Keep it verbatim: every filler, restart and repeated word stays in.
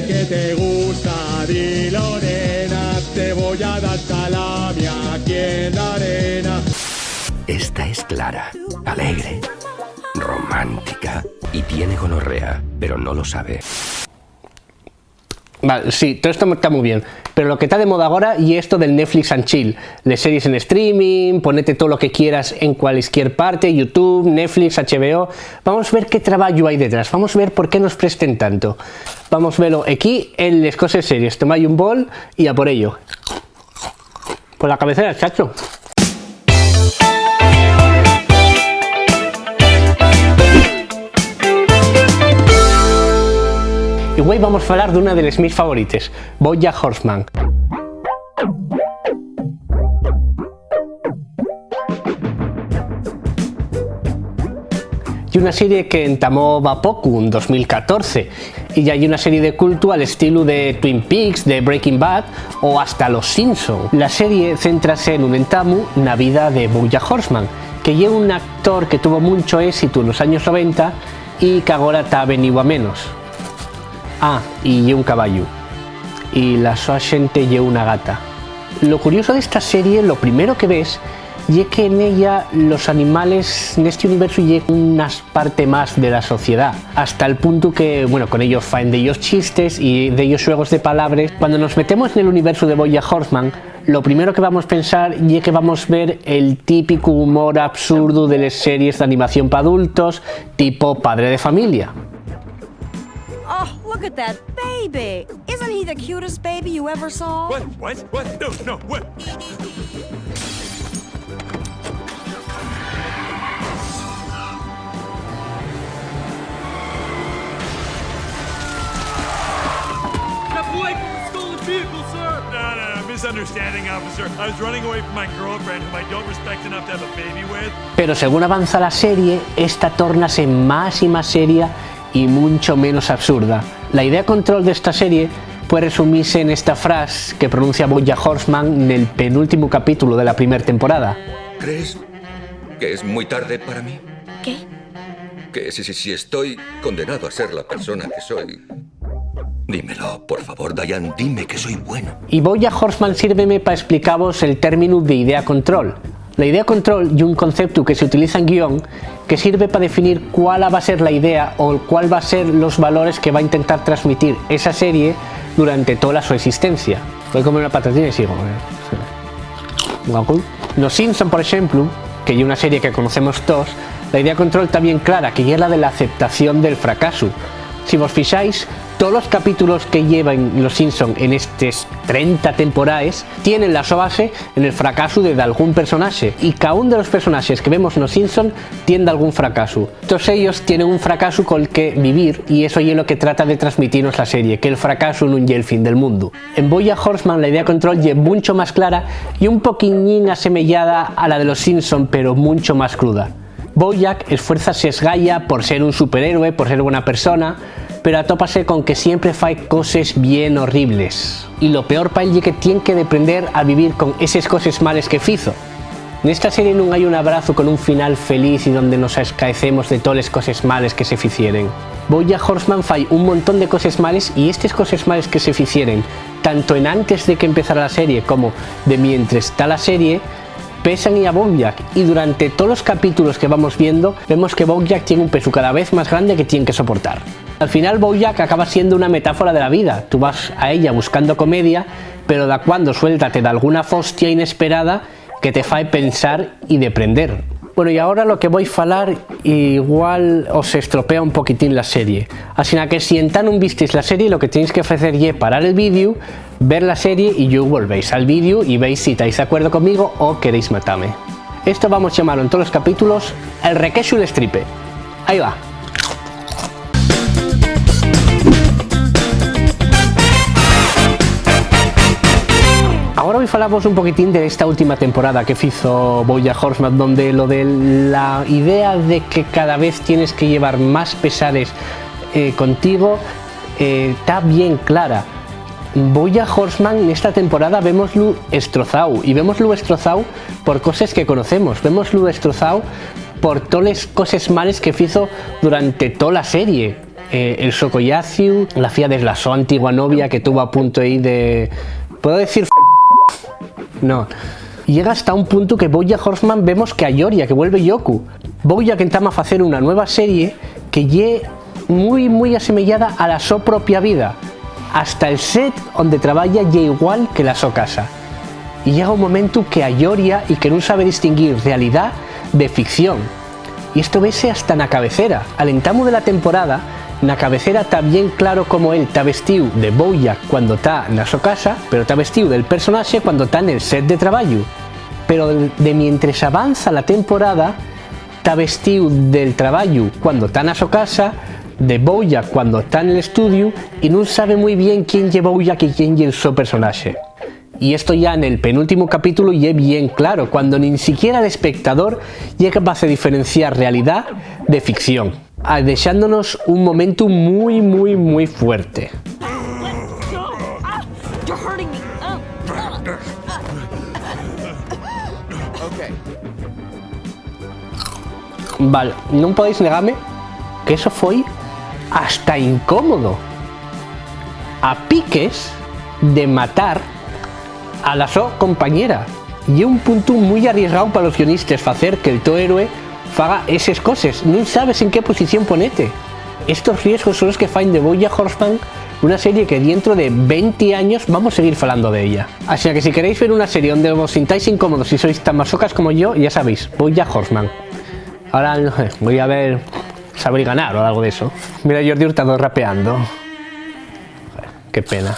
Que te gusta, dilo, nena, te voy a dar salami aquí en la arena. Esta es clara, alegre, romántica y tiene gonorrea, pero no lo sabe. Vale, sí, todo esto está muy bien, pero lo que está de moda ahora y esto del Netflix and Chill, de series en streaming, ponete todo lo que quieras en cualquier parte, YouTube, Netflix, H B O. Vamos a ver qué trabajo hay detrás, vamos a ver por qué nos presten tanto. Vamos a verlo aquí en les coses series. Tomáis un bol y a por ello. Por la cabecera, chacho. Y güei vamos a hablar de una de les mis favorites, BoJack Horseman. Y una serie que entamó va poco, un dos mil catorce, y ya hay una serie de culto al estilo de Twin Peaks, de Breaking Bad o hasta Los Simpson. La serie céntrase en un entamu na vida de BoJack Horseman, que ye un actor que tuvo mucho éxito en los años noventa y que agora ta veniu a menos. Ah, y ye un caballu. Y la so axente ye una gata. Lo curioso d'esta serie, lo primero que ves, ye que nella los animales nesti universu ye una parte más de la sociedá, hasta el puntu que, bueno, con ellos faen dellos chistes y dellos xuegos de palabres. Cuando nos metemos nel universu de BoJack Horseman, lo primero que vamos pensar ye que vamos ver el típico humor absurdu de les series d'animación pa adultos, tipo Padre de Familia. Oh, look at that baby! Isn't he the cutest baby you ever saw? What? What? What? No, no, what? That boy from the stolen vehicle, sir! No, no, no, misunderstanding, officer. I was running away from my girlfriend, whom I don't respect enough to have a baby with. Pero según avanza la serie, esta tórnase más y más seria y muncho menos absurda. La idea control d'esta serie puede resumise nesta frase que pronuncia BoJack Horseman nel penúltimu capítulo de la primer temporada. ¿Crees que es muy tarde para mí? ¿Qué? Que si, si, si estoy condenado a ser la persona que soy, dímelo, por favor, Diane, dime que soy bueno. Y BoJack Horseman sírveme pa esplicavos el términu de idea control. La idea control ye un conceptu que se utiliza en guión que sirve pa definir cuál va a ser la idea o cuál va a ser los valores que va a intentar transmitir esa serie durante tola so existencia. Voi comer una patatina y sigo, eh. Guacu. Nos Simpson, por exemplu, que ye una serie que conocemos toos, la idea control ta bien clara, que ye la de la aceptación del fracasu. Si vos fixáis, tolos capítulos que llevan Los Simpson en estes trenta temporaes tienen la so base en el fracasu de dalgún personaxe, y caún de los personaxes que vemos nos Simpson tien dalgún fracasu. Toos ellos tienen un fracasu col que vivir, y eso ye lo que trata de transmitinos la serie, que el fracasu nun ye el fin del mundu. En BoJack Horseman la idea control ye muncho más clara y un poquiñín asemeyada a la de Los Simpson, pero muncho más cruda. BoJack esfuérzase esgaya por ser un superhéroe, por ser buena persona, pero atópase con que siempre fai coses bien horribles. Y lo peor pa él ye que tien que deprender a vivir con eses coses males que fizo. Nesta serie nun hai un abrazu con un final feliz y donde nos escaecemos de toles coses males que se ficieren. BoJack Horseman fai un montón de coses males y estes coses males que se ficieren, tanto en antes de que empezara la serie como de mientres ta la serie, pesan y a BoJack, y durante tolos capítulos que vamos viendo, vemos que BoJack tien un pesu cada vez más grande que tien que soportar. Al final, BoJack acaba siendo una metáfora de la vida. Tú vas a ella buscando comedia, pero dacuando suéltate dalguna fostia inesperada que te fai pensar y deprender. Bueno, y agora lo que voi falar igual os estropea un poquitín la serie. Asina que si entá nun vistes la serie, lo que tenéis que facer ye parar el vídeu, ver la serie y lluego volvéis al vídeu y veis si tais d'acuerdo conmigo o queréis matame. Esto vamos llamalo en tolos capítulos el requexu y l'estripe. Ahí va. Agora voi falavos un poquitín de esta última temporada que fizo BoJack Horseman, donde lo de la idea de que cada vez tienes que llevar más pesares, eh, contigo, eh, ta bien clara. BoJack Horseman nesta temporada vémoslu estrozao, y vémoslu estrozao por coses que conocemos, vémoslu estrozao por toles coses males que fizo durante tola serie. Eh, el so collaciu, la fía de la so antigua novia que tuvo a punto ahí de... ¿Puedo decir f-? No. Llega hasta un punto que BoJack Horseman vemos que ayoria, que vuelve llocu. BoJack entama a facer una nueva serie que ye mui, mui asemeyada a la so propia vida. Hasta el set onde trabaya ye igual que la so casa. Y llega un momentu que ayoria y que nun sabe distinguir realidá de ficción. Y esto vese hasta na cabecera. Al entamu de la temporada, na cabecera ta bien claro cómo él ta vestíu de BoJack cuando ta na so casa, pero ta vestíu del personaxe cuando ta nel set de trabayu. Pero de, de mientres avanza la temporada, ta vestíu del trabayu cuando ta na so casa, de BoJack cuando ta nel estudiu, y nun sabe mui bien quién ye BoJack y quién ye'l so personaxe. Y esto ya nel penúltiimo capítulo ye bien claro, cuando nin siquiera l'espectador ye capaz de diferenciar realidá de ficción, a-, dexándonos un momentu mui, mui, mui fuerte. Let go! Ah, you're hurting me. Ah, ah, ah. Okay. Val, non podéis negame que eso foi hasta incómodo. A piques de matar a la so compañera. Ye un puntu mui arriesgáu pa los guionistes facer que'l to héroe faga eses coses. Nun sabes en qué posición ponete. Estos riesgos son los que faen de BoJack Horseman una serie que dientro de venti años vamos seguir falando de ella. Asina que si queréis ver una serie onde vos sintáis incómodos y sois tan masocas como yo, ya sabéis, BoJack Horseman. Ahora, no sé, voy a ver Saber y Ganar o algo de eso. Mira, Jordi Hurtado rapeando. Qué pena.